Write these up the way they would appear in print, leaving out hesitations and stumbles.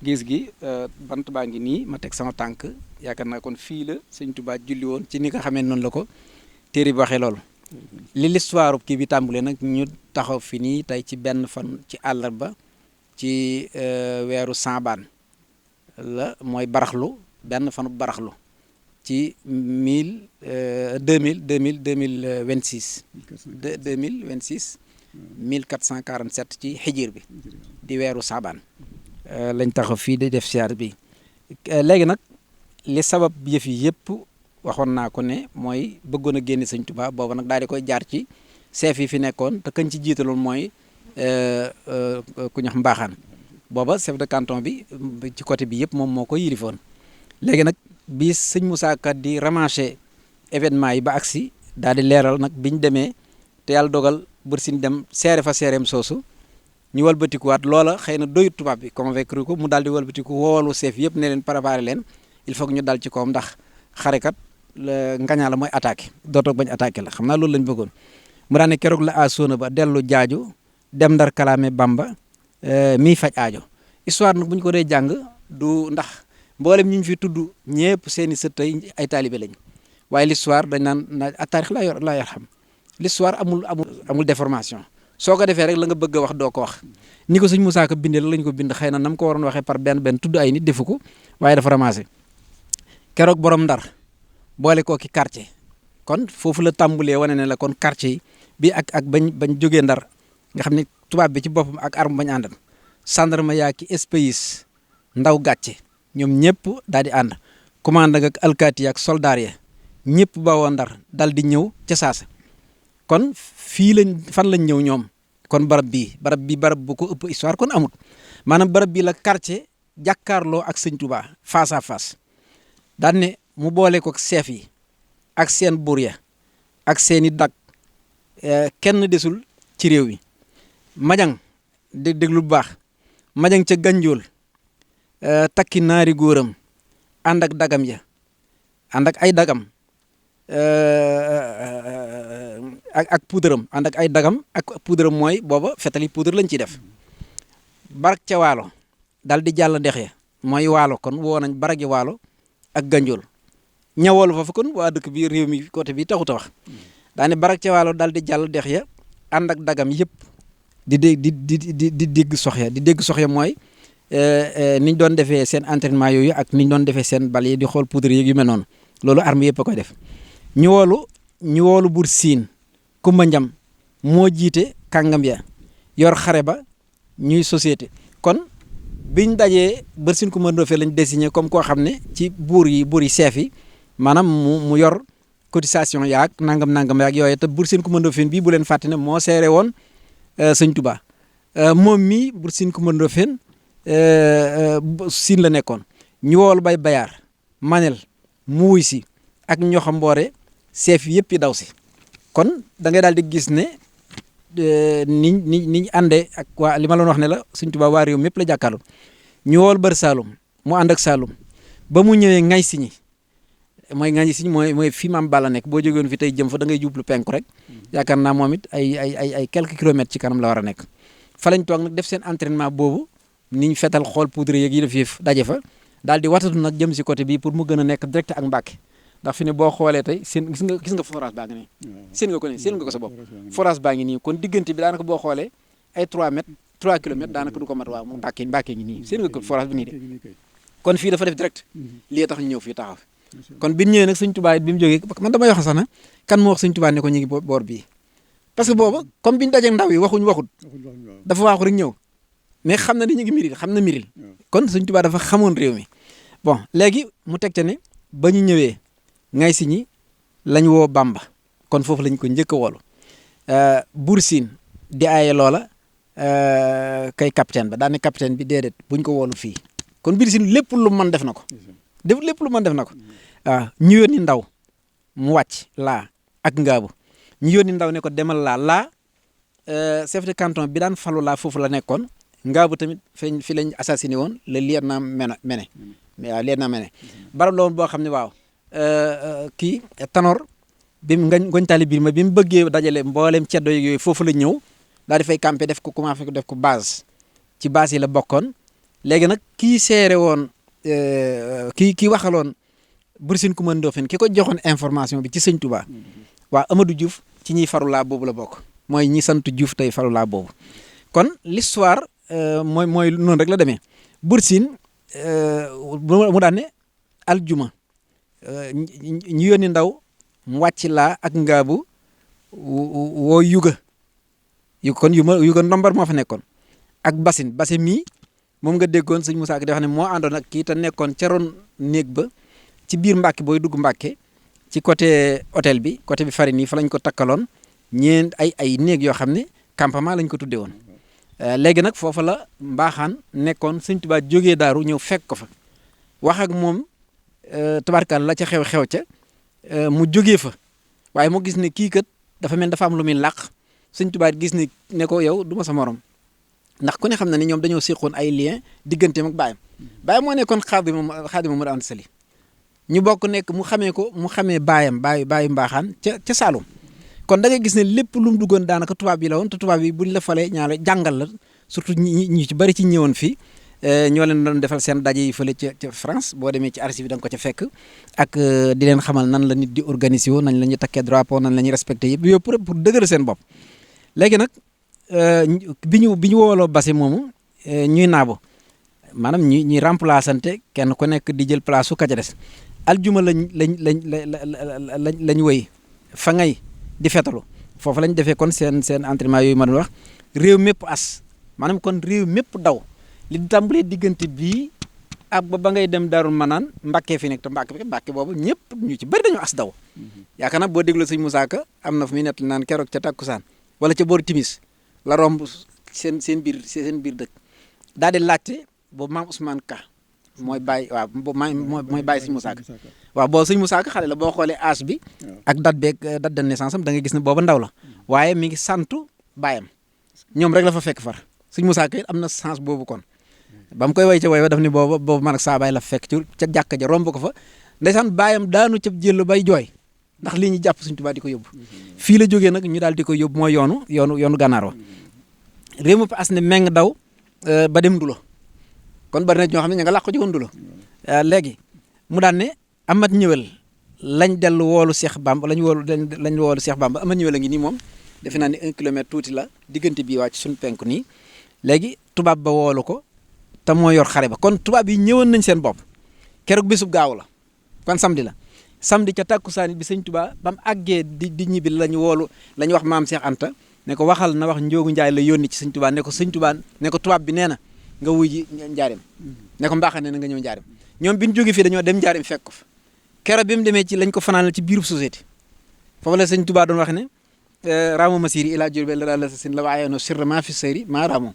gis gi bant baa ngi nii ma teg sama tànk yaakaar naa kon fii la sëñ Tuubaa julli woon ci ni nga xamee noonu la ko téere bi waxee loolu li l'histoire kii bi tàmbulee nag ñu taxaw fi nii tey ci benn fan ci àllarba ci weeru Saabaan la mooy baraxlu benn fanu baraxlu ci 2026 1447 ci xijir bi di weeru Saabaan lañ taxaw fii di def siyaar bi léegi nag li sabab yëf yi yëpp waxoon naa ko ne mooy bëggoon a génne sëñ Tuubaa booba nag daal di koy jaar ci chef yi fi nekkoon te kañ ci jiitaloon mooy ku ñax mbaaxaan booba chef de canton bi ci côté bi yëpp moom moo ko yilifoon léegi nag bi sëñ Moussa Ka di ramasser événement yi ba agsi daal di leeral nag biñ demee te yàlla dogal bër sin dem seere fa seereem soosu ñu walbatikuwaat loola xëy na doyut tubaab bi convaincre ko mu daal di walbatiku woolu chef yëpp ne leen préparer leen il faut que ñu dal ci kawam ndax xarekat ngañaa la mooy attaqué dootoo bañ attaqué la xam naa loolu lañ bëggoon mu daan ne keroog la asona ba dellu jaaju dem ndar kalaame Bamba miy faj aajo histoire nag bu ñu ko dee jàng du ndax mboolem ñu fi tudd ñëpp seeni sët ay taalibe lañ waaye l'histoire dañ naan na taarix laa yor xam l'histoire amul déformation soo ko defee rek la nga bëgg a wax doo ko wax ni ko sëñ Moussa Ka bindee la lañ ko bind xëy na nam ko waroon waxee par benn tudd ay nit defu ko waaye dafa ramassé keroog borom ndar boole koo ki quartier kon foofu la tàmbulee wane ne la kon quartier yi bi ak bañ jógee ndar nga xam ne tubaab bi ci boppam ak arme bañ àndan gendarme yaa ki espèce ndaw gàcce ñoom ñëpp daal di ànd commande ak alkaati ak soldaar ya ñëpp bawoo ndar dal di ñëw ca saasa kon fan lañ ñëw ñoom kon barab bu ko ëpp histoire kon amut maanaam barab bii la quartier jàkkaarloo ak sëñ Touba face à face daan ne mu boole ko chef yi ak seen buur ya ak seeni dag kenn desul ci réew mi majang déglu bu baax majang ca Ganjool takki naari góoram ànd ak dagam ya ànd ak ay dagam ak puudaram ànd ak ay dagam ak puudaram mooy booba fetali puudar lañ ciy def barak ca waalo dal di jàll dex ya mooy waalo kon woo nañ baragi waalo ak Ganjool ñawoolu foofu kon waa dëkk bi réew mi côté bi taxut a wax daane barak ca waalo dal di jàll dex ya ànd ak dagam yëpp di dégg sox ya mooy niñ doon defee seen entraînement yooyu ak niñ doon defee seen bal yi di xool poudre yeeg yu mel noonu loolu arme yëpp a koy def ñu woolu Buur Siin Kumba Njam moo jiite kàngam ya yor xare ba ñuy société kon biñ dajee Buur Siin Kumba Ndoofeen lañ désigné comme koo xam ne ci buur yi chef yi maanaam mu yor cotisation yaag nangam yaag yooyu te Buur Siin Kumba Ndoofeen bii bu leen fàtte ne moo seere woon sëñ Touba moom mii Buur Siin Kumba Ndoofeen siin la nekkoon ñu woolu bay bayaar manel mu wuy si ak ñoxam mboore chef yëpp yi daw si kon da ngay daal di gis ne niñ àndee ak waa li ma la wax ne la sëñ Touba waa réew mépp la jàkkaarloo ñu wool bër Saalum mu ànd ak Saalum ba mu ñëwee ngay siñi mooy fi maam Balla nekk boo jógewoon fi tey jëm fa da ngay jublu penku rek yaakaar naa moom it ay quelques kilomètres ci kanam la war a nekk fa lañ toog nag def seen entraînement boobu niñ fetal xool poudre yeeg yi def yëf daje fa daal di watatu nag jëm si côté bii pour mu gën a nekk direct ak Mbàkke ndax fi ne boo xoolee tey gis nga forage baa ngi nii seen nga ko sa bopp forage baa ngi nii kon diggante bi daanaka boo xoolee ay 3 kilomètres daanaka du ko mat waaw mu Mbàkke ngi nii seen nga ko forage bi nii de kon fii dafa def direct lii tax ñu ñëw fii taxaw kon bi ñu ñëwee nag sëñ Touba it bi mu jógee man damay wax sax na kan moo wax sëñ Touba ne ko ñu ngi boor bii parce que booba comme bi ñu dajeeg ndaw yi waxut dafa waaxu rek ñëw mais xam na ni ñu ngi miril xam na miril kon sëñ Touba dafa xamoon réew mi bon léegi mu teg te ne ba ñu ñëwee ngay si ñi lañ woo Bamba kon foofu lañ ko njëkk a woolu Buur Siin di aaye loola kay capitaine ba daane capitaine bi déedéet buñ ko woolu fii kon Buur Siin lépp lu mën def na ko waaw ñu yónni ndaw mu wàcc laa ak ngaabu ñu yónni ndaw ne ko demal laa chef de canton bi daan falu laa foofu la nekkoon ngaabu tamit fi lañ assassiné woon le lieutenant Mene waaw lieutenant Mene barab la woon boo xam ne waaw kii Tanor bi mu ngoñ tali biir ma bi mu bëggee dajale mboolem ceddo yooyu foofu la ñëw daal di fay campé def ko commencé def ko base ci base yi la bokkoon léegi nag kii seere woon kii waxaloon Buur Sine Coumba Ndoffène ki ko joxoon information bi ci sëñ Touba waa Amadou Diouf ci ñiy farulaa boobu la bokk mooy ñi sant Diouf tey farulaa boobu kon l'histoire mooy noonu rek la demee Buur Sine mu daan ne aljuma ñu yónni ndaw mu wàcc laa ak ngaabu woo yuga kon yuga ndombar moo fa nekkoon ak basin mii moom nga déggoon sëñ Moussa Ka di wax ne moo àndoon ak kii te nekkoon ca ron néeg ba ci biir Mbàkke booy dugg Mbàkke ci côté hôtel bi côté bi fari nii fa lañ ko takkaloon ay néeg yoo xam ne campement lañ ko tuddee woon léegi nag foofa la mbaaxaan nekkoon sëñ Tuubaa jógee daaru ñëw fekk ko fa wax ak moom tabarkaal la ca xew-xew ca mu jógee fa waaye mu gis ne kii kat dafa mel dafa am lu muy làq sëñ Tuubaa gis ne ko yow du ma sa morom ndax ku ne xam na ni ñoom dañoo séqoon ay lien digganteem ak baayam moo nekkoon Xaadimu Mur Anta Sali ñu bokk nekk mu xamee baayu mbaaxaan ca Saalum kon da ngay gis ne lépp lu mu duggoon daanaka tubaab yi la woon te tubaab yi buñ la falee ñaare jàngal la surtout ñi ci bari ci ñëwoon fii ñoo leen doon defal seen daje yi fële ca France boo demee ci archive yi da nga ko ca fekk ak di leen xamal nan la nit di organiser woo nañ la ñuy takkee drapeau nan la ñuy respecté yëpp yooyu pour dëgëral seen bopp léegi nag bi ñu wooloo basi moomu ñuy naabo maanaam ñuy remplaçante kenn ku nekk di jël place su ka ca des aljuma lañ wëy fa ngay di fetalu foofu lañ defee kon seen entraînement yooyu ma doon wax réew mépp as maanaam kon réew mépp daw li tàmbalee diggante bii ak ba ngay dem Daaru Manaan Mbàkke fi nekk te Mbàkke boobu ñëpp ñu ci bëri dañoo as daw yaakaar naa boo dégloo sëñ Moussa Ka am na fu muy nett naan keroog ca takkusaan wala ca boori timis la romb seen biir dëkk daal di laajte boobu maam Ousmane Ka mooy bàyyi waaw mooy bàyyi sëñ Moussa Ka waaw boo sëñ Moussa Ka xale la boo xoolee âge bi ak date de naissance am da nga gis ne booba ndaw la waaye mi ngi santu baayam ñoom rek la fa fekk far sëñ Moussa Ka am na sens boobu kon ba mu koy way ca way ba daf ni boobu man ak saa baay la fekk ci ca jàkka ja romb ko fa ndeysaan baayam daanu ca jël bay jooy ndax lii ñu jàpp sëñ Tuubaa di ko yóbbu fii la jógee nag ñu daal di ko yóbbu mooy yoonu gànnaar wa réew mi as ne meng daw ba dem Ndulo kon bari na ñoo xam ne ña nga làq ko jógoon Ndulo léegi mu daan ne amat ñëwal lañ dellu woolu Cheikh Bamba lañ woolu Cheikh Bamba amat ñëwal a ngi nii moom defe naa ne 1 kilomètre tuuti la diggante bii wàcc suñu penku nii léegi tubaab ba woolu ko te moo yor xare ba kon tubaab yi ñëwoon nañ seen bopp keroog bésub gaaw la kon samedi ca takkusaan bi sëñ Tuubaa ba mu àggee di ñibbi lañu wax maam Cheikh Anta ne ko waxal na wax Njoogu Njaay la yónni ci sëñ Tuubaa ne ko sëñ Tuubaa ne ko tubaab bi nee na nga wuy ji njaareem ne ko mbaaxa nee na nga ñëw njaareem ñoom bi ñu jógee fii dañoo dem njaareem fekk ko fa keroog bi mu demee ci lañ ko fanaanal ci biirub société foofu la sëñ Tuubaa doon wax ne raamu masiri ilaa Jurbel la sa sin la waaye no sirrement fi sayri maa raamu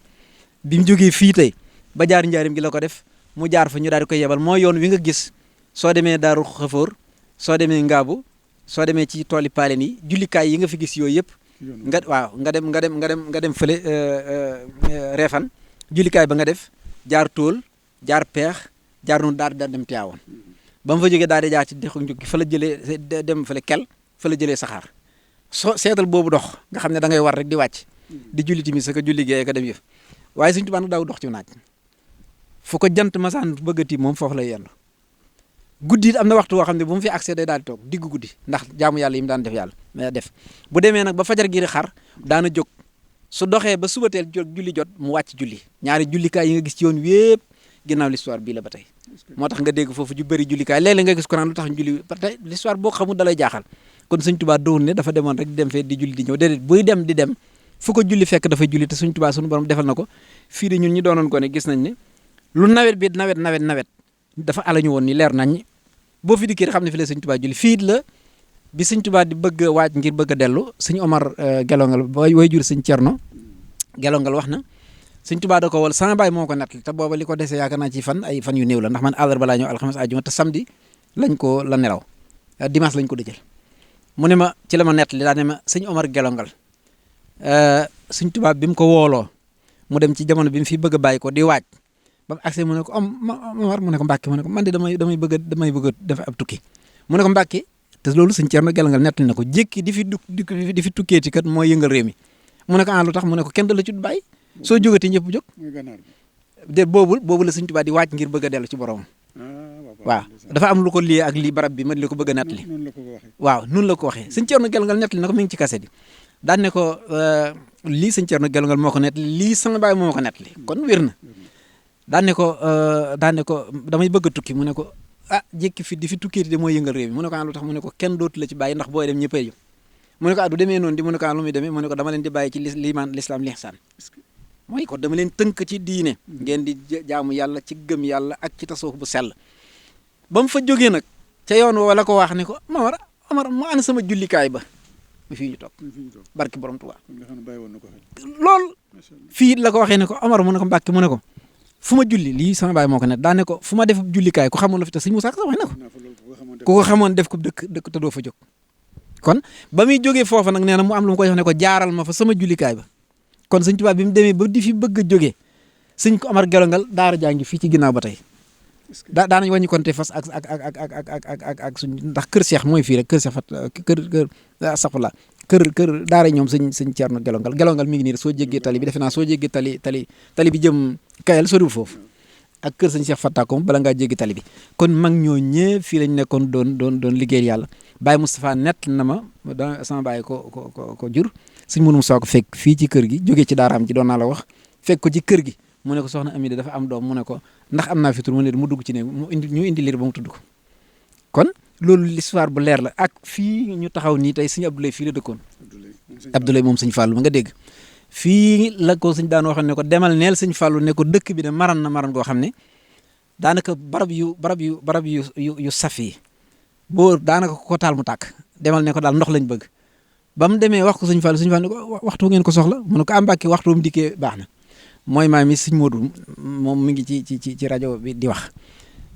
bi mu jógee fii tey ba jaar njaareem gi la ko def mu jaar fa ñu daal di koy yebal moo yoon wi nga gis soo demee Daaru Xafoor soo demee Ngaabu soo demee ci tooli Paaleen yi jullikaay yi nga fi gis yooyu yëpp nga dem fële Reefan jullikaay ba nga def jaar Tool jaar Peex jaar noonu daal dem Tiwaawan ba mu fa jógee daal di jaar ci dexu njug gi fa la jëlee dem fële kel fa la jëlee saxaar soo seetal boobu dox nga xam ne da ngay war rek di wàcc di julli timis ak julli gee ka dem yëf waaye Sëñ Tuubaa nag daaw dox ci naaj fu ko jant masaan bëggati moom foofu lay yendu guddi it am na waxtu woo xam ne bu mu fi accès day daal di toog diggu guddi ndax jaamu yàlla yi mu daan def bu demee nag ba fajar gi di xar daana jóg su doxee ba subateel julli jot mu wàcc julli ñaari jullikaay yi nga gis ci yoon wépp ginnaaw l'histoire bii la ba tey moo tax nga dégg foofu ju bëri jullikaay léeg-léeg nga gis ko naan lu tax julli ba tey l'histoire boo xamul dalay jaaxal kon Sëñ Tuubaa dowul ne dafa demoon rek di dem fee di julli di ñëw déedéet buy dem di dem fu ko julli fekk dafay julli te Sëñ Tuubaa suñu borom defal na ko fii de ñun ñi doonoon ko ne gis nañ ne lu nawet bi nawet dafa alañu woon ni leer nañ boo fi dikkee xam ne fi la Sëñ Tuubaa julli fii la bi Sëñ Tuubaa di bëgg a waaj ngir bëgg a dellu Sëñ Omar Gelongal way jur Sëñ Cerno Gelongal wax na Sëñ Tuubaa da ko wol sama baay moo ko nettali te booba li ko desee yaakaar naa ci ay fan yu néew la ndax man àllarba laa ñëw alxames àjjuma te samedi la nelaw dimanche lañ ko dëjël mu ne ma ci la ma nettali daa ne ma Sëñ Omar Gelongal Sëñ Tuubaa bi mu ko wooloo mu dem ci jamono bi mu fi bëgg a bàyyi ko di waaj ba mu accès mu ne ko Omar mu ne ko Mbàkke mu ne ko man de damay bëgg a def ab tukki mu ne ko Mbàkke te loolu Sëñ Cerno Gelongal nettali na ko jékki di fi tukkeeti kat mooy yëngal réew mi mu ne ko lu tax mu ne ko kenn da la ci bàyyi soo jógatee ñëpp jóg de boobu la Sëñ Tuubaa di wàcc ngir bëgg a dellu ci borom. waaw dafa am lu ko liyee ak lii barab bi ma li ko bëgg a nettali. waaw noonu la ko waxee sëñ Thierno Gelongal nettali na ko mi ngi ci kase bi daan ne ko lii sëñ Thierno Gelongal moo ko nettali lii sama baay moo ko nettali kon wér na daan ne ko damay bëgg a tukki mu ne ko jékki fi di fi tukki de mooy yëngal réew mi mu ne ko lu tax mu ne ko kenn dootu la ci bàyyi ndax booy dem ñëppay yëm mu ne ko du demee noonu di mu ne ko lu muy demee mu ne ko dama leen di bàyyi ci liimaan lislaam lihsaan mooy ko dama leen tënk ci diine ngeen di jaamu yàlla ci gëm yàlla ak ci tasawuf bu sell ba mu fa jógee nag ca yoon woo la ko wax ne ko Omar mu ànd sama jullikaay ba mu fii ñu toog barki borom Tuubaa lool fii la ko waxee ne ko Omar mu ne ko Mbàkke mu ne ko fu ma julli lii sama baay moo ko net daa ne ko fu ma def jullikaay ku xamoon la fi te sëñ Musaa Ka sax wax na ko ku ko xamoon def ko dëkk te doo fa jóg kon ba muy jógee foofa nag nee na mu am lu ma koy wax ne ko jaaral ma fa sama jullikaay ba kon sëñ Tuubaa bi mu demee ba di fi bëgg a jógee sëñ ko Omar Gelongal daara jaa ngi fii ci ginnaaw ba tey daanañ wàññi konte fas ak suñ ndax kër Cheikh mooy fii rek kër Cheikh fat kër safla kër daara ñoom sëñ Thierno Gelongal mi ngi nii rek soo jéggee tali bi defe naa soo jéggee tali bi jëm Kayal soriwul foofu ak kër sëñ Cheikh Fattakom bala ngaa jéggi tali bi kon mag ñoo ñëpp fii lañ nekkoon doon liggéeyal yàlla Baye Moustapha nett na ma sama baay ko jur sëñ Mourou Moussa ko fekk fii ci kër gi jógee ci daaraam ci doon naa la wax fekk ko ci kër gi mu ne ko soxna Amida dafa am doom mu ne ko ndax am naa fi tur mu ne mu dugg ci ne ñu indi liir ba mu tudd ko kon loolu l'histoire bu leer la ak fii ñu taxaw nii tey sëñ Abdoulaye fii la dëkkoon Abdoulaye moom sëñ Fallou ma nga dégg fii la ko sëñ daan waxoon ne ko demal neel sëñ Fallou ne ko dëkk bi de maran na maran goo xam ne daanaka barab yu saf yi boo daanaka ko taal mu tàkk demal ne ko daal ndox lañ bëgg ba mu demee wax ko sëñ Fallou ne ko waxtu ngeen ko soxla mu ne ko Mbàkke waxtu mu dikkee baax na mooy maam mi sëñ Modou moom mi ngi ci rajo bi di wax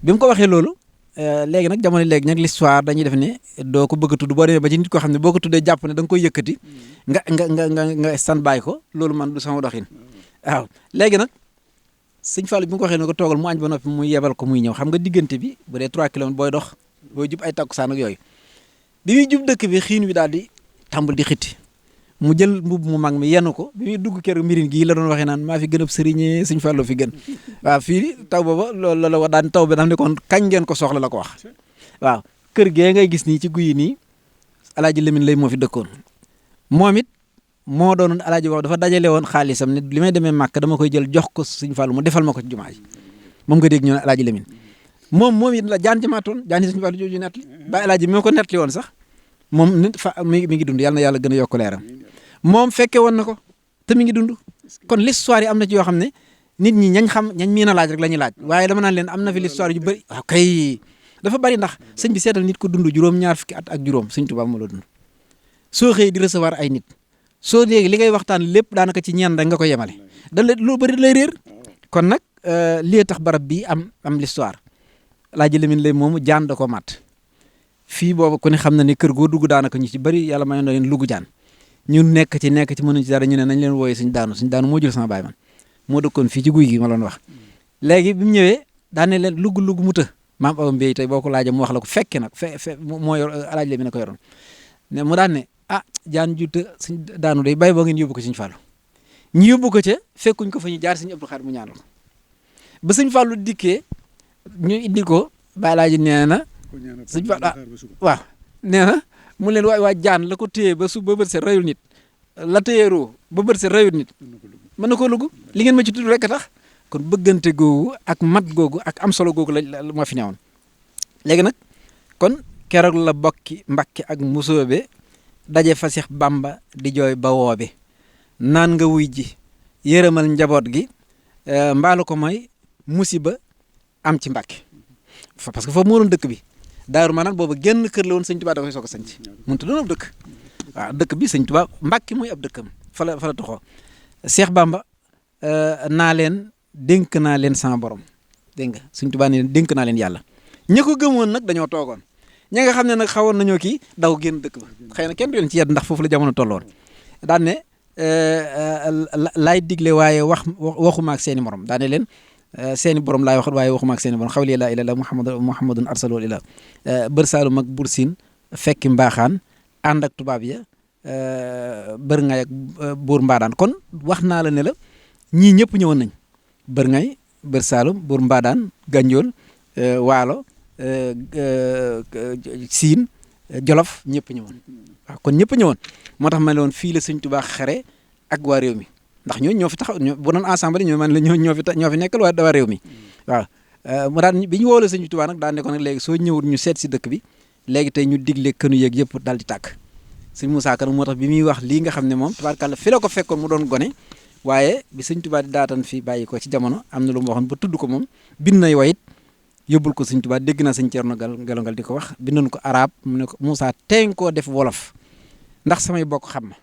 bi mu ko waxee loolu léegi nag jamono léegi nag l'histoire dañuy def ne doo ko bëgg a tudd boo demee ba ci nit koo xam ne boo ko tuddee jàpp ne da nga koy yëkkati nga stand bàyyi ko loolu man du sama doxin waaw léegi nag sëñ Fallou bi mu ko waxee ne ko toogal mu añ ba noppi muy yebal ko muy ñëw xam nga diggante bi bu dee 3 kilomètres booy dox booy jub ay takkusaan ak yooyu bi muy jub dëkk bi xiin wi daal di tàmbal di xitti mu jël mbubb mu mag mi yenn ko bi muy dugg kër mirin gii la doon waxee naan maa fi gën ab sëriñee sëñ Fallou fi gën waaw fii taw booba loolu la wax daan taw bi daf ne kon kañ ngeen ko soxla la ko wax waaw kër gee ngay gis nii ci guy yi nii alaaji Lamine lay moo fi dëkkoon moom it moo doon alaaji wax dafa dajale woon xaalisam ne li may demee màkk dama koy jël jox ko sëñ Fallou mu defal ma ko ci jumaa ji moom nga dégg ñu ne alaaji Lamine moom it la jaan ci maatoon jaan ci sëñ Fallou jooju nettali ba alaaji moo ko nettali woon sax moom nit mi ngi dund yàlla na yàlla gën a yokk leeram moom fekke woon na ko te mi ngi dund kon l'histoire yi am na ci yoo xam ne nit ñi ñañ miin a laaj rek la ñuy laaj waaye dama naan leen am na fi l'histoire yu bëri waaw kay dafa bëri ndax sëñ bi seetal nit ko dund juróom-ñaar fukki at ak juróom sëñ Tuubaa moo la dund soo xëy di recevoir ay nit soo léegi li ngay waxtaan lépp daanaka ci ñeen rek nga ko yemale lu bëri da lay réer kon nag lii tax barab bi am l'histoire Alaaji Lamin lay moomu jaan da ko mat fii boobu ku ne xam na ne kër goo dugg daanaka ñu ci bëri yàlla may na leen lugu jaan ñu nekk ci mënuñ ci dara ñu ne nañ leen wooyee suñ daanu moo jël sama baay man moo dëkkoon fii ci guy gi ma doon wax léegi bi mu ñëwee daane leen lugg mu të maam awa mbéy tey boo ko laajee mu wax la ko fekke nag moo yor Alaaji Lamin na ko yoroon ne mu daan ne jaan ju të suñ daanu day bay boo ngeen yóbbu ko suñ Fallou ñu yóbbu ko ca fekkuñ ko fa ñu jaar suñu Abdou Khadre mu ñaanal ko ba suñ Fallou dikkee ñu indi ko ba Alaaji nee na suñ Fallou waaw nee na mu leen waa jaan la ko téye ba ba bët set rayul nit la téyeeroo ba bët set rayul nit mën na koo lugu li ngeen ma ci tudd rek a tax kon bëggante googu ak mat googu ak am solo googu la moo fi newoon léegi nag kon keroog la bokki Mbàkke ak Musoobe daje fa Seex Bamba di jooy ba woobe naan nga wuy ji yërëmal njaboot gi mbaalu ko mooy musiba am ci Mbàkke parce que foofu moo doon dëkk bi Daaru Manaan boobu génn kër la woon sëñ Tuubaa da koy soog a sanc mënut doon ab dëkk waaw dëkk bi sëñ Tuubaa Mbàkke mooy ab dëkkam fa la toxoo Seex Bamba naa leen dénk naa leen sama borom dégg nga sëñ Tuubaa ne dénk naa leen yàlla ña ko gëmoon nag dañoo toogoon ña nga xam ne nag xawoon nañoo kii daw génn dëkk ba xëy na kenn du leen ci yedd ndax foofu la jamono tolloon daan ne laay digle waaye waxuma ak seeni morom daan ne leen seeni borom laay wax waaye waxuma ak seeni borom xawli laa ilaaha illallaah muhammadun arsalahu ilaa bër saalum ak bur siin fekki mbaaxaan ànd ak tubaab ya bër ngay ak buur mbaadaan kon wax naa la ne la ñii ñëpp ñëwoon nañ bër ngay Bër Saalum Buur Mbaadaan Ganjool Waalo Siin Jolof ñëpp ñëwoon waaw kon ñëpp ñëwoon moo tax ma ne woon fii la Sëñ Tuubaa xare ak waa réew mi ndax ñooñu ñoo fi taxaw bu doon ensemble ñoo man la ñoo fi nekkal waa réew mi waaw mu daan bi ñu woolee Sëñ Tuubaa nag daan ne ko nag léegi soo ñëwul ñu seet si dëkk bi léegi tey ñu digle kënu yeeg yëpp daal di tàkk Sëñ Musaa Ka nag moo tax bi muy wax lii nga xam ne moom tabaarkàlla fi la ko fekkoon mu doon gone waaye bi Sëñ Tuubaa di daatan fii bàyyi ko ci jamono am na lu mu waxoon ba tudd ko moom bind nay wayit yóbbul ko Sëñ Tuubaa dégg naa Sëñ Ceerno Gelongal di ko wax bindoon ko arab mu ne ko Moussa teeñ koo def wolof ndax samay bokk xam ma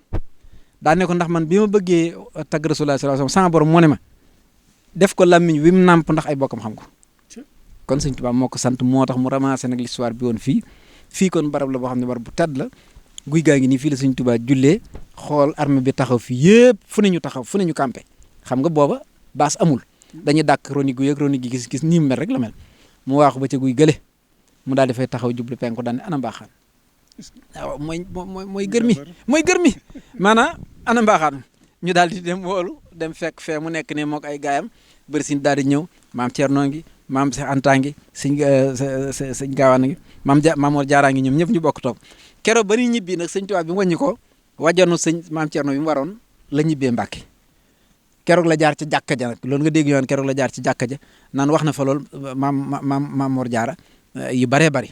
daa ne ko ndax man bi ma bëggee tagg Rasulullah sallallahu alayhi wasallam sama borom moo ne ma def ko làmmiñ wi mu nàmp ndax ay bokkam xam ko kon Sëñ Tuubaa moo ko sant moo tax mu ramassé nag l'histoire bi woon fii kon barab la boo xam ne barab bu tedd la guy gaa ngi nii fii la Sëñ Tuubaa jullee xool armée bi taxaw fii yëpp fu ne ñu taxaw fu ne ñu campé xam nga booba baas amul dañuy dàkk roni guy ak roni gi gis nii mu mel rek la mel mu waaxu ba ca guy gële mu daal di fay taxaw jublu penku daan ne ana mbaaxaan waaw mooy gër mi maanaam ana mbaaxaan ñu daal di dem woolu dem fekk fee mu nekk ne mook ay gaayam bëri sin daal di ñëw maam Thierno ngi maam Cheikh Anta ngi sëñ Gaawaan ngi maam Mor Jaara ngi ñoom ñëpp ñu bokk toog keroog ba ni ñibbi nag Sëñ Tuubaa bi mu wàññi ko wàjjanu maam Thierno bi mu waroon la ñibbee Mbàkke keroog la jaar ci jàkka ja nag loolu nga dégg yoon keroog la jaar ci jàkka ja naan wax na fa lool maam Mor Jaara yu baree bari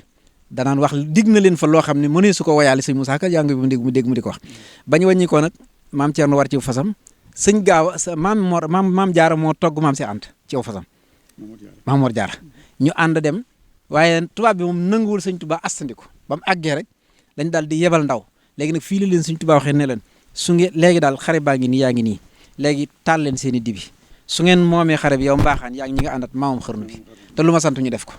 danaan wax dig na leen fa loo xam ne mënee su ko woyaale Sëñ Musaa Ka jàng bi mu dégg mu di ko wax bañ wàññi ko nag maam Thierno war ci fasam sëñ Gaawa maam Jaara moo togg maam si Anta ci fasam maam Mor Jaara ñu ànd dem waaye tubaab bi moom nanguwul Sëñ Tuubaa astandiku ba mu àggee rek dañ daal di yebal ndaw léegi nag fii la leen Sëñ Tuubaa waxee ne leen su ngeen léegi daal xare baa ngi nii yaa ngi nii léegi taal leen seen i dibi su ngeen moomee xare bi yow mbaaxaan yaa ngi ñi nga àndat maamam xërnu bi te lu ma sant ñu def ko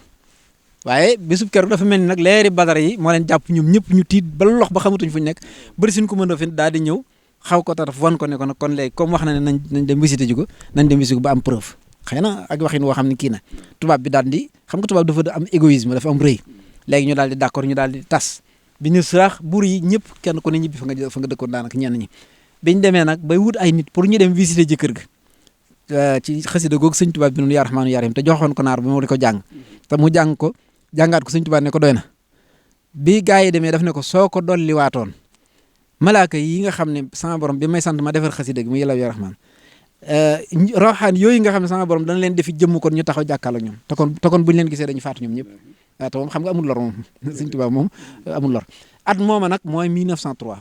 waaye bésub keroog dafa mel ni nag leeri badar yi moo leen jàpp ñoom ñëpp ñu tiit ba lox ba xamatuñ fu ñu nekk bëri suñ ko mën a fi daal di ñëw xaw ko taraf wan ko ne ko nag kon léegi comme wax na ne nañ dem visité ji ko nañ dem visité ko ba am preuve xëy na ak waxin woo xam ne kii na tubaab bi daal di xam nga tubaab dafa am égoïsme dafa am rëy léegi ñu daal di d'accord ñu daal di tas bi ñu surax buur yi ñëpp kenn ku ne ñibbi fa nga dëkkoon daanaka ñenn ñi biñ demee nag bay wut ay nit pour ñu dem visiter ji kër ga ci xasida googu Sëñ Tuubaa bi noonu yaa Rahmaanu yaa Rahiim te joxoon ko naar bi moo di ko jàng te mu jàng ko jàngaat ko Sëñ Tuubaa ne ko doy na bi gaa yi demee daf ne ko soo ko dolli waatoon malaaka yi nga xam ne sama borom bi may sant ma defar xasida gi mu yàlla yaa Rahmaan rawxaan yooyu nga xam ne sama borom dana leen defi jëmm kon ñu taxaw jàkkaarloo ak ñoom te kon buñu leen gisee dañu faatu ñoom ñëpp waaw te moom xam nga amul lor moom Sëñ Tuubaa moom amul lor at mooma nag mooy 1903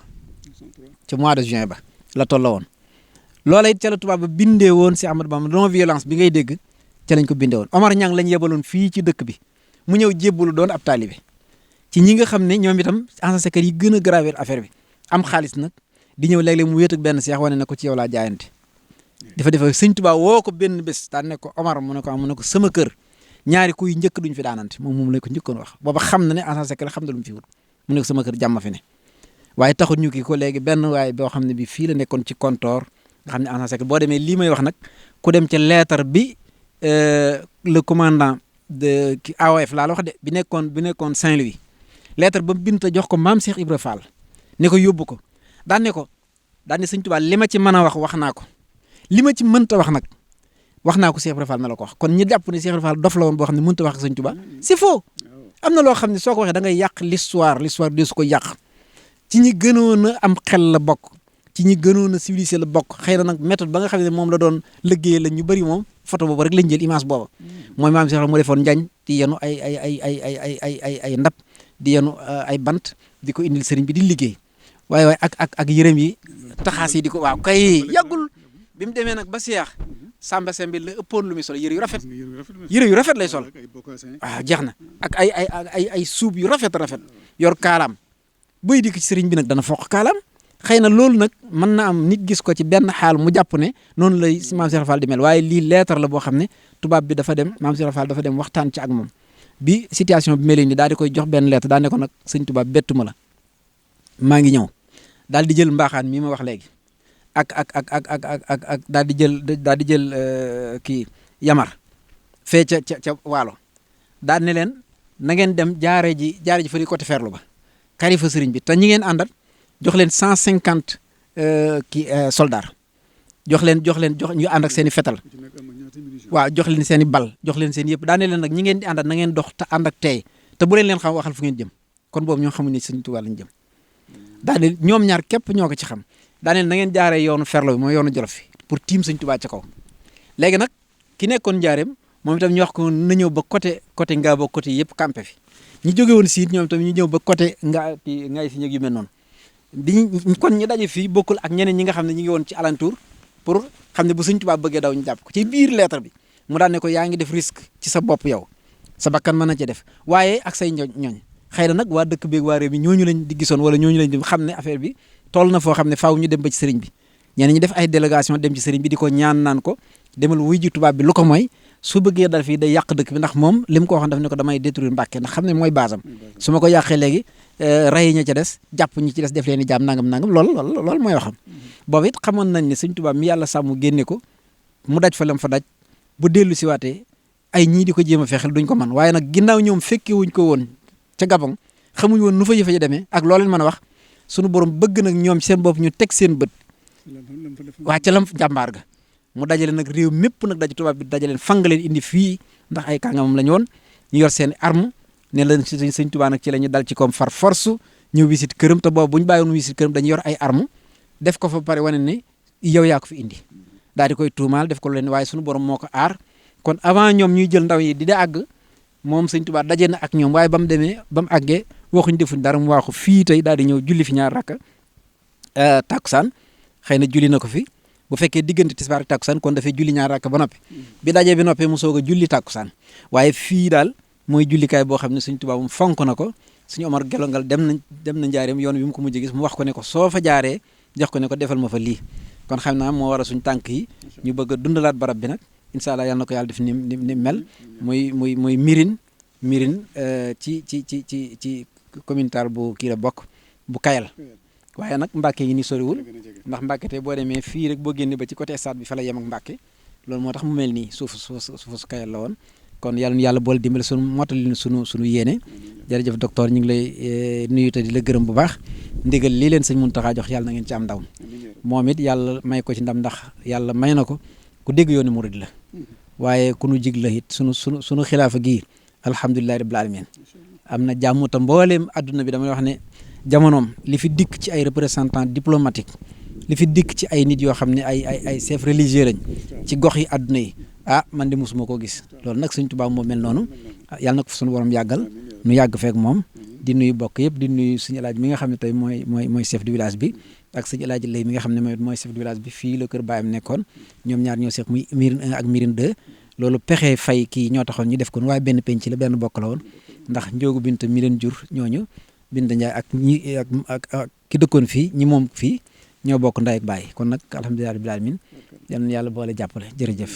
ci mois de juin ba la tolla woon loola it ca la tubaab ba bindee woon si Ahmadu Bamba non violence bi ngay dégg ca lañ ko bindee woon Omar Ñang lañ yebaloon fii ci dëkk bi mu ñëw jébbalu doon ab taalibe ci ñi nga xam ne ñoom itam agent secret yi gën a graver affaire bi am xaalis nag di ñëw léeg-léeg mu wéet ak benn seex wane na ko ci yow laa jaayante dafa Sëñ Tuubaa woo ko benn bés daan ne ko Omar mu ne ko sama kër ñaari kuy njëkk duñ fi daanante moom lay ko njëkkoon wax booba xam na ne agent secret xam na lu mu fi wut mu ne ko sama kër jàmm fi ne waaye taxut ñu kii ko léegi benn waaye boo xam ne bi fii la nekkoon ci comptoir nga xam ne agent secret boo demee lii may wax nag ku dem ca lettre bi le commandant de ki AOF laa la wax de bi nekkoon Saint-Louis lettre ba binta jox ko maam Cheikh Ibra Fall ne ko yóbbu ko daan ne Sëñ Tuubaa li ma ci mën a wax naa ko li ma ci mënta wax nag wax naa ko Cheikh Ibra Fall na la ko wax kon ñi jàpp ne Cheikh Ibra Fall dof la woon boo xam ne mënta wax ak Sëñ Tuubaa c'est faux am na loo xam ne soo ko waxee da ngay yàq l'histoire di su ko yàq ci ñi gënoon a am xel la bokk ci ñi gënoon a civilisé la bokk xëy na nag méthode ba nga xam ne moom la doon liggéeyee la ñu bëri moom photo boobu rek lañ jël image booba mooy maam Cheikh mu defoon njañ di yenu ay ndab di yenu ay bant di ko indil sëriñ bi di liggéey waaye ak yërëm yi taxaas yi di ko waaw kay yàggul bi mu demee nag ba Cheikh Samba Sembi la ëppoon lu muy sol yëre yu rafet lay sol waaw jeex na ak ay suub yu rafet yor kaalaam buy dikk ci sëriñ bi nag dana foq kaalaam xëy na loolu nag mën na am nit gis ko ci benn xaal mu jàpp ne noonu lay maam Cheikh Fall di mel waaye lii lettre la boo xam ne tubaab bi dafa dem maam Cheikh Fall dafa dem waxtaan ci ak moom bi situation bi mel ni daal di koy jox benn lettre daal ne ko nag sëñ tubaab bettu ma la maa ngi ñëw daal di jël mbaaxaan mii ma wax léegi ak daal di jël kii yamar fee ca waalo daal ne leen na ngeen dem jaare ji fa di côté ferlu ba kari fa sëriñ bi te ñi ngeen àndat jox leen 150 soldats jox ñu ànd ak seen i fetal waaw jox leen seen i bal jox leen seen yëpp daane leen nag ñi ngeen di àndat na ngeen dox te ànd ak tey te bu leen xam waxal fu ngeen jëm kon boobu ñoo xamuñ ne Sëñ Tuubaa lañ jëm daane ñoom ñaar képp ñoo ko ci xam daane na ngeen jaaree yoonu ferlo bi mooy yoonu Jolof fi pour tiim Sëñ Tuubaa ca kaw léegi nag ki nekkoon njaareem moom itam ñu wax ko na ñëw ba côté nga ba côté yëpp campé fi ñu jóge woon siit ñoom itam ñu ñëw ba côté ngay si ñëg yu mel noonu kon ñu daje fii bokkul ak ñeneen ñi nga xam ne ñu ngi woon ci alentour pour xam ne bu Sëñ Tuubaa bëggee daw ñu jàpp ko ci biir lettre bi mu daan ne ko yaa ngi def risque ci sa bopp yow sa bakkan mën na ci def waaye ak say ñooñ xëy na nag waa dëkk beeg waa réew mi ñooñu lañ di gisoon wala ñooñu lañ di xam ne affaire bi toll na foo xam ne faaw ñu dem ba ci sëriñ bi ñeneen ñi def ay délégation dem ci sëriñ bi di ko ñaan naan ko demal wuy ji tubaab bi lu ko mooy su bëggee dal fii day yàq dëkk bi ndax moom li mu ko waxoon daf ne ko damay détruire Mbàkke ndax xam ne mooy basam su ma ko yàqee léegi rey ña ca des jàpp ñi ci des def leen i jaam nangam loolu mooy waxam boobu it xamoon nañ ne Sëñ Tuubaa mi yàlla sàmm génne ko mu daj fa lam fa daj bu dellu si waatee ay ñii di ko jéem a fexel duñ ko man waaye nag ginnaaw ñoom fekke wuñ ko woon ca Gabon xamuñ woon nu fa yëfa ji demee ak loo leen mën a wax sunu borom bëgg nag ñoom seen bopp ñu teg seen bët waa ca lam jàmbaar ga mu dajale nag réew mépp nag daj tubaab bi dajaleen fang leen indi fii ndax ay kàngamam la ñu woon ñu yor seen arme ne leen Sëñ Tuubaa nag ci la ñu dal ci koom far force ñëw visite këram te boobu bu ñu bàyyoon visite këram dañu yor ay arme def ko fa pare wane ne yow yaa ko fi indi daal di koy tuumaal def ko leen waaye suñu borom moo ko aar kon avant ñoom ñuy jël ndaw yi di àgg moom Sëñ Tuubaa daje na ak ñoom waaye ba mu demee ba mu àggee waxuñ defuñ dara mu waaxu fii tey daal di ñëw julli fi ñaar rakka takkusaan xëy na julli na ko fi bu fekkee diggante tisbaar ak takkusaan kon dafay julli ñaar rakka ba noppi bi dajee bi noppee mu soog a julli takkusaan waaye fii daal mooy jullikaay boo xam ne Sëñ Tuubaa moom fonk na ko suñu Omar Gelongal dem na njaareem yoon bi mu ko mujj gis mu wax ko ne ko soo fa jaaree jox ko ne ko defal ma fa lii kon xam naa moo war a suñ tànk yi ñu bëgg a dundalaat barab bi nag incha allah yal na ko yàlla def ni mel muy mirin ci communauté bu kii la bokk bu Kayal waaye nag Mbàkke yi ni soriwul ndax Mbàkke tey boo demee fii rek boo génnee ba ci côté stade bi fa la yem ak Mbàkke loolu moo tax mu mel nii suufu su Kayal la woon kon yàlla boole dimbali sunu mottali sunu yéene jërëjëf docteur ñu ngi lay nuyu te di la gërëm bu baax ndigal lii leen sëñ Muntaxa jox yàlla na ngeen ci am ndam moom it yàlla may ko ci ndam ndax yàlla may na ko ku dégg yoonu murid la waaye ku nu jig la it sunu xilaafa gii alhamdulilahi rabbil alamin am na jàmm te mbooleem adduna bi damay wax ne jamonoom li fi dikk ci ay représentant diplomatique li fi dikk ci ay nit yoo xam ne ay chef religieux lañ ci gox yi adduna yi man de mosuma koo gis loolu nag Sëñ Tuubaa moo mel noonu yàlla na ko fa sunu borom yàggal nu yàgg feek moom di nuyu bokk yëpp di nuyu suñu Alaaji mi nga xam ne tey mooy chef du village bi ak suñu Alaaji Lay mi nga xam ne mooy chef du village bi fii la kër baayam nekkoon ñoom ñaar ñoo seq muy Mirine 1 ak Mirine 2 loolu pexe fay kii ñoo taxoon ñu def ko waaye benn penc la benn bokk la woon ndax Njoogu Binta mi leen jur ñooñu Binta Njaay ak ñi ak ki dëkkoon fii ñi moom fii ñoo bokk ndey ak baay kon nag alhamdulilah rabbil alamin yal na yàlla boole jàppale jërëjëf